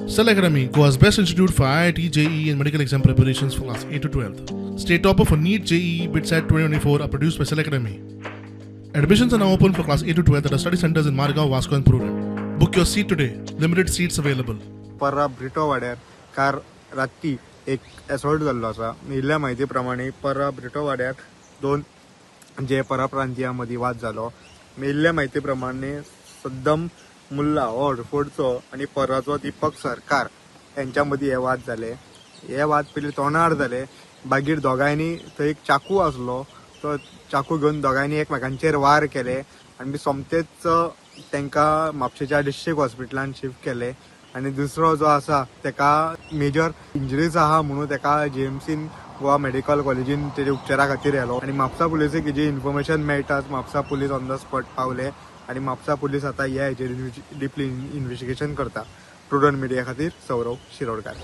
Cell Academy, Goa's best institute for IIT, JEE, and medical exam preparations for class 8 to 12. State topper for NEET, JEE, BITSAT 2024 are produced by Cell Academy. Admissions are now open for class 8 to 12 at our study centers in Margao, Vasco, and Prudent. Book your seat today. Limited seats available. Parra Brito वाड्यार car राती एक assault जाल्लो आसा. मेळिल्ल्या म्हायती प्रमाणे पर्रा Brito वाड्यार दोन जे पराप्रांतियां मदीं वाद जालो. मेळिल्ल्या म्हायती प्रमाणे सद्दम मुल्ला हो हडफोडचो आनी पर्राचो दीपक सरकार हेंच्या मदीं हे वाद जाले. हे वाद पयलीं तोंडार जाले, मागीर दोगांयनी थंय एक चाकू आसलो, तो चाकू घेवन दोगांयनी एकमेकांचेर वार केले आनी सोमतेच तांकां म्हापशेच्या डिस्ट्रिक्ट हॉस्पिटलान शिफ्ट केले आनी दुसरो जो आसा तेका मेजर इंजरीज आहा म्हणून तेका जीएमसीन गोवा मेडिकल कॉलेजीन तेजे उपचारा खातीर व्हेलो. आनी म्हापसा पुलिसेक जी इन्फॉर्मेशन मेळटाच Mapusa police on the spot पावले आनी म्हापसा पुलीस आतां ह्या हेजेर डिपली इन्वेस्टिगेशन करता. प्रुडंट मिडिया खातीर सौरव शिरोडकार.